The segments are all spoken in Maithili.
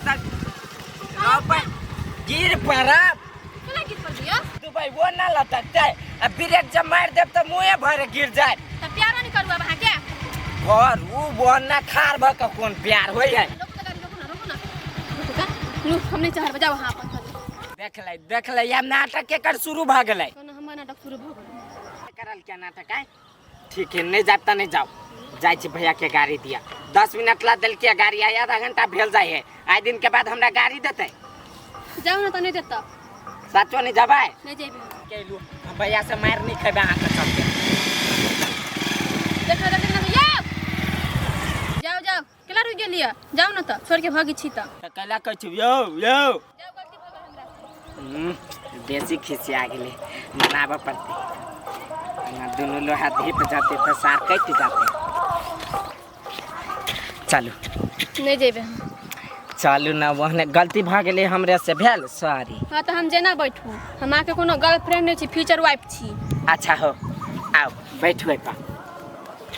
तक गिर पड़ब। केना गिर पड़बियो? दुबई वो ना लटकते आ ब्रेक जब मार देब तऽ मुँहे भरे गिर जाए। तऽ प्यारो नहीं करू अब अहाँके? घर उ वो ना खार भ के कोन प्यार होय है। रोकू तऽ गाड़ी, रोकू ना, रोकू ना, रोकू का रुक, हम नहीं चढ़ब, जाओ अहाँ अपन चलू। देख ले, देख ले, आब नाटक केकर शुरू भऽ गेलै। कोनो हमर नाटक शुरू भऽ गेल? करल क्या नाटक है? ठीक है, नहीं जाब तऽ नहीं जाओ, जाइ छी भैया के गाड़ी दिया। 10 मिनट ला देलकै गाड़ी, आइ आधा घंटा भेल जाइ है, आइ दिन के बाद हमरा गाड़ी देतै। जाउ ना तऽ नहीं देता। साचो नहीं जबै? नहीं जेबै। केलू हम भैया से मार नहीं खेबै अहाँ के चलते। देखो देखो देखो, जाओ जाओ जाओ, केला रुक गेलियै? जाउ ना तऽ छोड़ के भागी छी तऽ। तऽ कैला कहै छी यौ यौ? जाउ, गलती भऽ गेल हमरा। बेसी खिसिया गेलै, मनाबऽ पड़तै ना, दुनू लोहा धीप जाते तऽ सार कटि जाते। चलू। नहीं जेबै हम। चलू ना, ओहने गलती भऽ गेलै हमरे से, भेल, सॉरी। हाँ तऽ हम जेना बैठू, हम अहाँके कोनो गर्लफ्रेंड नहि छी, फ्यूचर वाइफ छी। अच्छा हो, आउ बैठू एहिपर।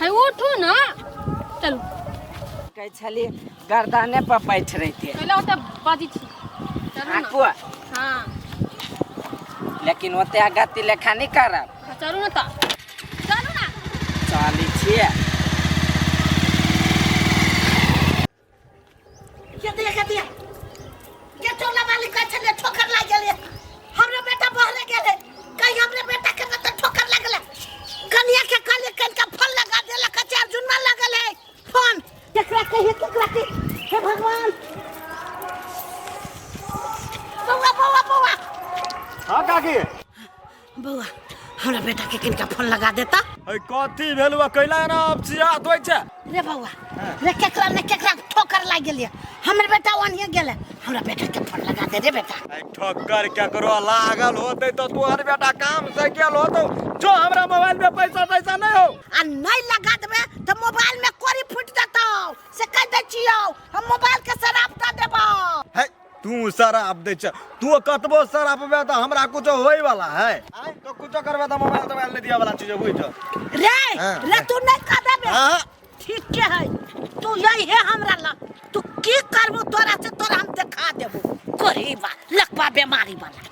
है उठू ना, चलू। कहै छली गर्दने पर बैठ रहिते। पहिले ओतऽ बाजै छी, चलू ना। आकू। हाँ। लेकिन ओते गति लेखा नहीं करब। हाँ, चलू ना तऽ, चलू ना। चलै छियै। के दिया, के दिया के टोला वाली कहै छलै ठोकर लागि गेलै, हमरे बेटा बहरे गेलै, कहीं हमरे बेटा के मतलब ठोकर लागल। कनिया के कहलियै कनिका फोन लगा देलक, चार जुनमा लगल है फोन, केकरा कहिए, केकरा के? हे भगवान! बौआ, बौआ, बौआ। हाँ काकी। बौआ, हमरा बेटा के किनका फोन लगा देता। अरे कथी भेल बा, कैला ना अब सियात होइ छै? रे बौआ रे, केकरा ने केकरा ठोकर लागि गेलै, हमर बेटा ओनिये गेलै, हमरा बेटा के फोन लगा दे रे बेटा। अरे ठोकर केकरो लागल होतै तऽ तोहर बेटा काम से गेल होतौ, जो हमरा मोबाइल में पैसा तैसा नहीं हो। आ नहीं लगा देबे तऽ मोबाइल में कोरी फूटि जेतौ, से कहि दै छियौ, हम मोबाइल के शराब दऽ देबौ। है तू शराब दै छ, तू कतबो शराबबे तऽ हमरा कुछो होय वाला है? आय तो कुछो करबे तऽ मोबाइल तोबाइल नहीं दिया वाला चीज बुझ। रे। हाँ। रे तू नहीं कह देबे? हाँ। ठीक के है, तू यही है हमरा ला, तू की करबू तोरा से तोरा हम देखा देबू, कोरी बा लकवा बीमारी वाला।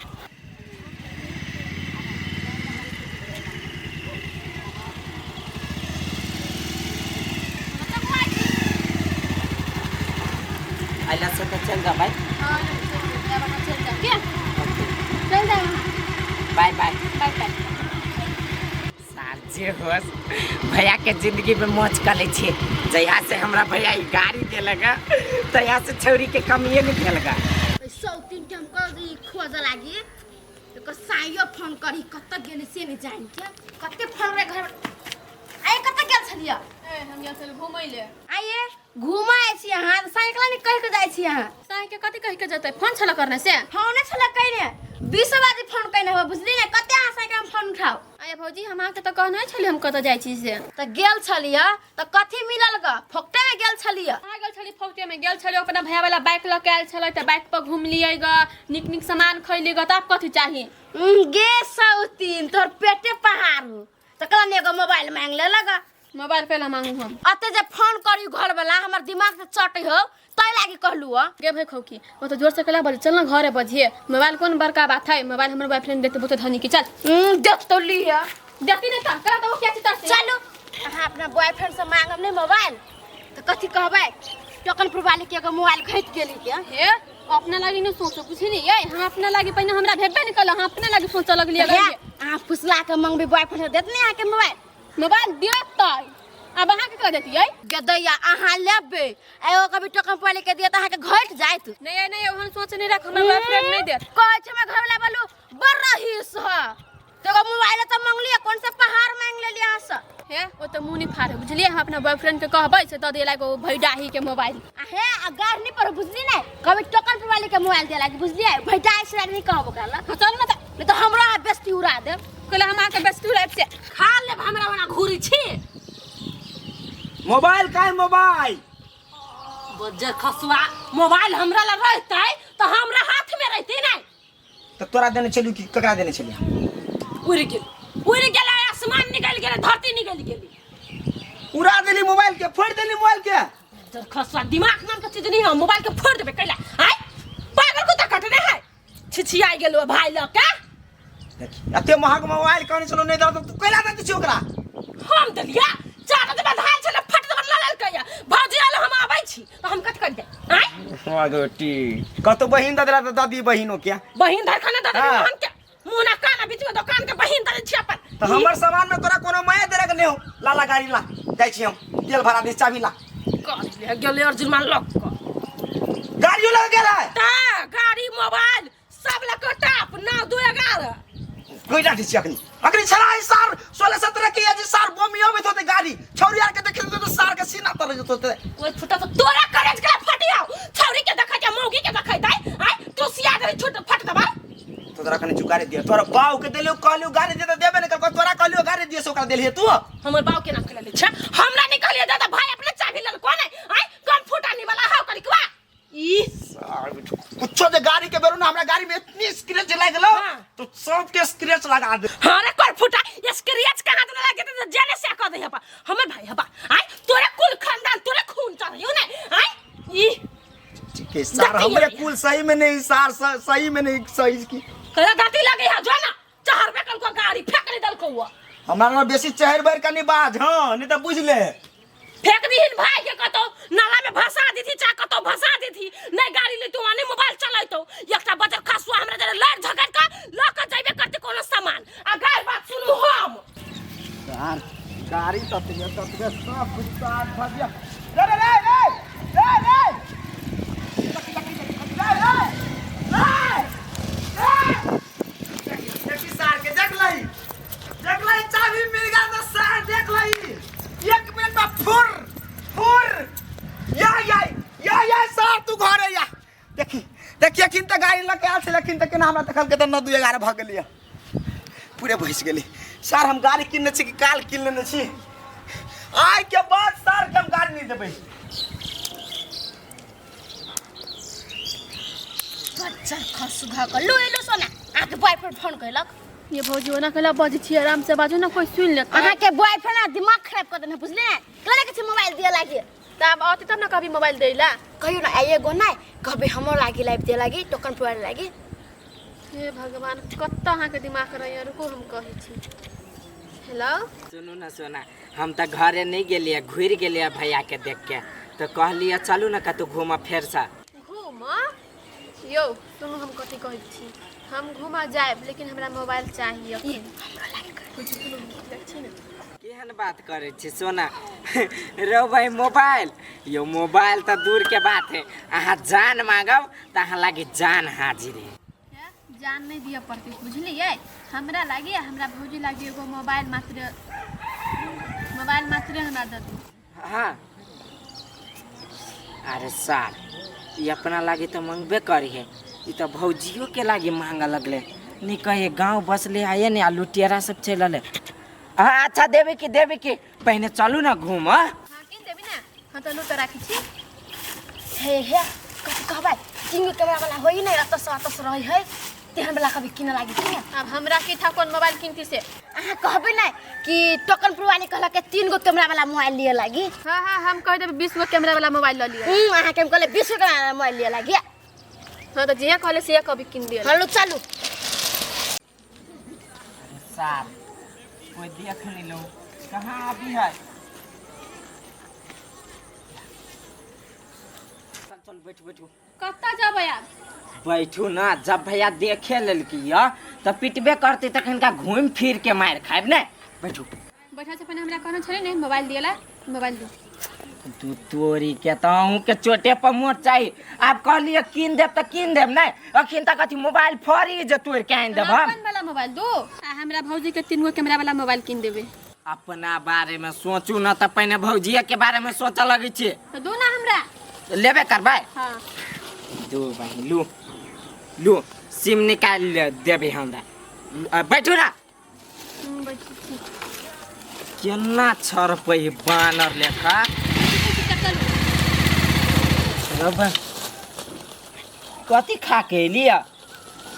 अइला से तऽ चल जेबै। हाँ, चल जाउ, चल जाउ के, चल जाउ अहाँ। Bye bye. Bye bye. सार जे होस, भैया के जिंदगी में मौज कर लै छियै। जहिया से हमरा भैया ई गाड़ी देलक हँ, तहिया से छौरी के कमिए नहि भेल गा। सौतीन के हम कह दी खोज लागी, एकर साइयो फोन करी, कतऽ गेली से नहीं जान के, कते फोन रे घर आइ, कतऽ गेल छलियै? ए, हम गेल छलियै घुमै ले। आइए घुमै आइ छी अहाँ? साइकिल नहीं कहि के जाइ छी अहाँ? साई के कथी कहि के जेतै? फोन छल करने से? फोन नहि छल कहिने, 20 बाजी फोन कहिने हो, बुझली ने? कते अहाँ साइकिल में फोन उठाउ। आये भौजी, हम अहाँके तऽ कहने छलियै हम कतऽ जाइ छी से। तऽ गेल छलियै तऽ कथी मिलल ग? फोकटे में गेल छलियै? कहाँ गेल छलियै फोकटे में? गेल छलियै, अपना भैया वाला बाइक लऽ के आयल छलै तऽ बाइक पर घुमलियै ग, नीक नीक सामान खैली ग, तऽ आब कथी चाही? गे सौतीन, तोहर पेटे पहाड़ हो तऽ कहला एगो मोबाइल मांग लेलक। मोबाइल कैला मांगू हम? अते जे फोन करी घर वाला, हमर दिमाग से चटे हो, तै लागी कहलू ह। गे भाई खौकी, वो तो जोर से कैला बजे? चल ना घरे बजिए। मोबाइल कोन बड़का बात है? मोबाइल हमर बॉयफ्रेंड देते, बहुते धनी की, चल। देख तो लिह। देती नहीं त करा तो क्या चिता से। चलू, अहाँ अपना बॉयफ्रेंड से मांगब नहीं मोबाइल तऽ कथी कहबै? टोकनपुर वाली के एगो मोबाइल घटि गेली के। हे, अपना लागी नहीं सोचो बुझली? ये हम अपना लागी पहिने हमरा भेटबे नहीं कल, हम अपना लागी सोचऽ लगलियै। हे, अहाँ फुसला के मंगबै बॉयफ्रेंड से, देत नहीं अहाँके मोबाइल? मोबाइल देतै, आब अहाँके कह देतियै? गदैया, अहाँ लेबै, एगो कभी टोकन वाली के दिया तऽ अहाँके घटि जायत। नहीं नहीं, ओहन सोच नहीं रख, हमर बॉयफ्रेंड नहीं देत। कहै छै हमरा घरवाला बोलू बड़ रहीस ह, तो एगो मोबाइल तऽ मंगलियै, कोन सा पहाड़ मांग लेलियै अहाँ से? हे, ओ तऽ मुँह नहीं फाड़े बुझलियै, हम अपना बॉयफ्रेंड के कहबै से दऽ दियै एगो भैडाही के मोबाइल। आ हे, आ गाड़ी पर बुझली नहीं, कभी टोकन वाली के मोबाइल दे लागी, बुझलियै? भैडाही से नहीं कहब ओकरा लग। हाँ, चल ना तऽ। नहीं तऽ हमरा अहाँ बेइज्जती उड़ा देब। कहले हम अहाँके बेइज्जती उड़ायब से। खा लेब हमरा ओना घूरी छी। मोबाइल का है मोबाइल? बज्जर खसुआ, मोबाइल हमरा लग रहतै तऽ हमरा हाथ में रहतै नहीं। तऽ तोरा देने छलियौ कि ककरा देने छलियै? उड़ि गेल, उड़ि गेल, आसमान निकलि गेल, धरती निकलि गेली। उड़ा देली मोबाइल के, फोड़ि देली मोबाइल के। बज्जर खसवा दिमाग नाम के चीज नहीं है मोबाइल के फोड़ देबे कैला आय पागल कुत्ता कटने है छिछियाई गेलो भाई लग के देखी एते महग मोबाइल कहने छलो नहि दऽ तू कैला दऽ दै छी ओकरा हम देलिया चार दे बधाल छले फट दे लल लल भौजी आल हम आबै छी तो हम कत कर दे आय गोटी कतौ बहिन दऽ देला तऽ दऽ दी बहिनो के बहिन धरखने दऽ देबे हाँ। हम के मुँह ना कान बीच में दुकान के बहिन दऽ दै छी अपन तऽ हमर सामान में तोरा कोनो माया देलक नहि हो लाला गाड़ी ला जाइ छी हम तेल भरा दे चाबी ला कर ले गेले अर्जुन मान लक क गाड़ियो लग गेल है ता गाड़ी मोबाइल सब लक टाप 9 2 11 कोई लाठी छी अखनी अखनी छला है सार 16 17 के जे सार बम अबैत होते गाड़ी छौरी आर के देखे तो सार के सीना तर जेतो ते कोई फुटा तो तोरा करेज के फटियाओ छौरी के देखै के मौगी के देखै दाई आय तू सिया दे छोट फट दबा तो तोरा कने चुकारे दिया तोरा बाऊ के देलियो कहलियो गाड़ी दे त देबे ने करको तोरा कहलियो गाड़ी दिए से ओकरा देलिए तू हमर बाऊ के नाम के ले छै हमरा निकालिए दादा भाई अपने चाबी लल कोने आय कम फुटा नि वाला हाउ करिकवा ई सार बिठू, कुछो जे गाड़ी के बेरू ना हमरा गाड़ी में इतनी स्क्रैच लागि गेलो हाँ। तो सबके स्क्रैच लगा दे हाँ रे कर फुटा स्क्रैच कहाँ देने लगे तो जेने से कह दे हपा हमर भाई हपा आय तोरे कुल खानदान तोरे खून चढ़ियो ने आय ई ठीक है सार दाती हमरे आई। कुल सही में नहीं सार सही में नहीं सही की कला दाती लगे है जो ना चार रुपया कल को गाड़ी फेंक नहीं दल को हुआ हमरा ना बेसी चहर बैर कनी बाज हां नहीं तो बुझ ले फेंक दीहिन भाई के कतो नाला में भसा दी थी चाहे कतो भसा दी थी नहीं गाड़ी लेतो आ नहीं मोबाइल चलाइतो एकटा बजर खसुआ हमरा जरे लड़ झगड़ के ल के जइबे करते कोनो सामान आ गाय बात सुनू हम यार गाड़ी ततबे ततबे सब कुछ साफ भऽ गया रे रे रे रे रे रे देखी सार के देख लही देख लही चाबी मिल गया तो सार देख लही एक मिनट में फुर फुर या या या या सार तू घरे या देखी देखिए अखिन तऽ गाड़ी लऽ के आयल छलै अखिन तऽ केना हमरा देखल के तऽ 9 2 11 भऽ गेलियै पूरे भसि गेली सर हम गाड़ी किनने छी कि काल कीन लेने छी आइ के बाद सर के हम गाड़ी नहि देबै बच्चा खसु धऽ कऽ लो एलो सोना अहाँके बॉयफ्रेंड फोन कयलक ये भौजी ओना कहला बजै छी आराम से बाजू ना कोई सुन लेत अहाँके बॉयफ्रेंड आ दिमाग खराब कऽ देने बुझले कहले के छै मोबाइल दिअ लागी त आब औते तब ना कभी मोबाइल दैला कहियो ना आइए गो नहि कहबै हमरो लागी लाइफ दिअ लागी टोकन पुराने लागी हे भगवान कत्ता अहाँके दिमाग रहैया रुको हम कहै छी हेलो सुनू ना सोना हम तऽ घरे नहि गेलियै घुरि गेलियै भैयाके देख के तऽ कहलियै चलू ने कतहु घूमऽ फेरसँ घूम यौ सुनू हम कथी कहै छी हम घूमऽ जायब लेकिन हमरा मोबाइल चाहिए केहन बात करै छी सोना रौ भाइ मोबाइल यौ मोबाइल तऽ दूरके बात है अहाँ जान मांगब तऽ अहाँ लागी जान हाजिर है जान नहीं दिअ पड़तै बुझलियै हमरा लागी आ हमरा भौजी लागी एगो मोबाइल मात्र मोबाइल मात्र हमरा दऽ दू हाँ अरे सार ई अपना लागी तऽ मंगबे करी है ई तऽ भौजियो के लागी मांगे लगले नहीं कहे गांव बसले आये ने आ लुटेरा सब चल अले हाँ अच्छा देबे की देबे की पहिने चलू ना घूम हाँ किन देबी ना हाँ तऽ लू तऽ राखै छी हे हे कथी कहबै किंग कैमरा वाला होइ नै अतस अतस रहै है तेहन वाला कभी किन लागि कि अब हमरा की था कोन मोबाइल किनती से अहाँ कहबै नै कि टोकन पुरवानी कहलक के 3 गो कैमरा वाला मोबाइल लिए लागि हाँ हाँ हम कह देबै 20 गो कैमरा वाला मोबाइल लऽ लिअ अहाँ के हम कहले 20 गो कैमरा वाला मोबाइल लिए लागि हाँ तऽ जे कहले से कभी किन दिअ हलो चलू सार कोई देख नहीं लो कहाँ अभी है चल चल बैठ बैठू कतऽ जेबै आब बैठू ना जब भैया देखे लेलकी य तऽ पिटबे करते तखन का घूमि फिर के मारि खायब ने बैठू बैठा से पहिने हमरा कहने छलै ने मोबाइल दियला मोबाइल दू तू तोरी के तऽ अहूँ के चोटे पर मोट चाही आब कहलिए कीन देब तऽ कीन देब नहि अखन तक अथी मोबाइल फड़ी जे तोड़ि के आनि देब हम अपन वाला मोबाइल दू आ हमरा भौजी के 3 गो कैमरा वाला मोबाइल कीन देबै अपना बारे में सोचू ना तऽ पहिने भौजिए के बारे में सोचऽ लगै छियै तऽ दू ना हमरा लेबे करबै हाँ दू बहिन लू लू सिम निकालि देबै हमरा बैठू ना बैठू छी केना छरपै बानर लेखा रबा कथी खा के एलियै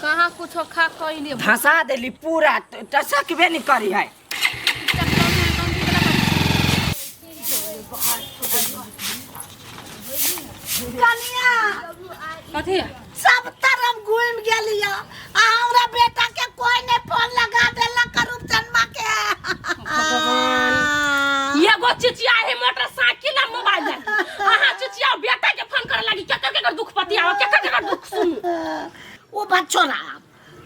कहाँ कुछो खा के अइलियै धसा देली पूरा टसकबे नहीं करी है कनिया कथी सब तरफ घूम गेलिया आ हमरा बेटा के कोई नहीं फोन लगा देलक रूपचनमा के। एगो चिचिया है मोटरसाइकिल आ मोबाइल लागी, अहाँ चिचिया बेटा के फोन करे लागी। केकर केकर दुख पतियाओ, केकर केकर दुख सुनू? ओ बात छोड़ा,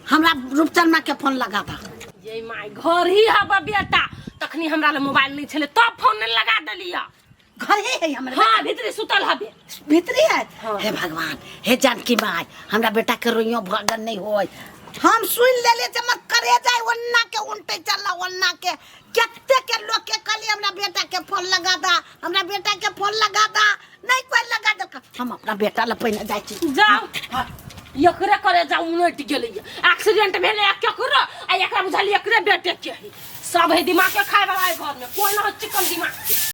हमरा रूपचनमा के फोन लगा दा। ये माय, घर ही हबा बेटा, तखनी हमरा ले मोबाइल नहीं छले तब फोन नहीं लगा देलिया। घर ही है हमरा? हाँ, भीतरी सुतल हबे। भीतरी है? हाँ। हे भगवान, हे जानकी माय, हमरा बेटा के रोइयो भगन नहीं होय। हम सुन लेले जे मत करे जाय ओन्ना के उल्टे चला ओन्ना के। कते के लोग के कहली हमरा बेटा के फोन लगा दा, हमरा बेटा के फोन लगा दा, नहीं कोई लगा देलक। हम अपना बेटा ला पहिने जाइ छी। जाओ, एकरे करे जाऊ, उलटि गेलै। एक्सीडेंट भेलै आ केकरो आ एकरा बुझलियै एकरे बेटे के है। सब है दिमाग के खाय वाला है, घर में कोई ना है चिकन दिमाग के।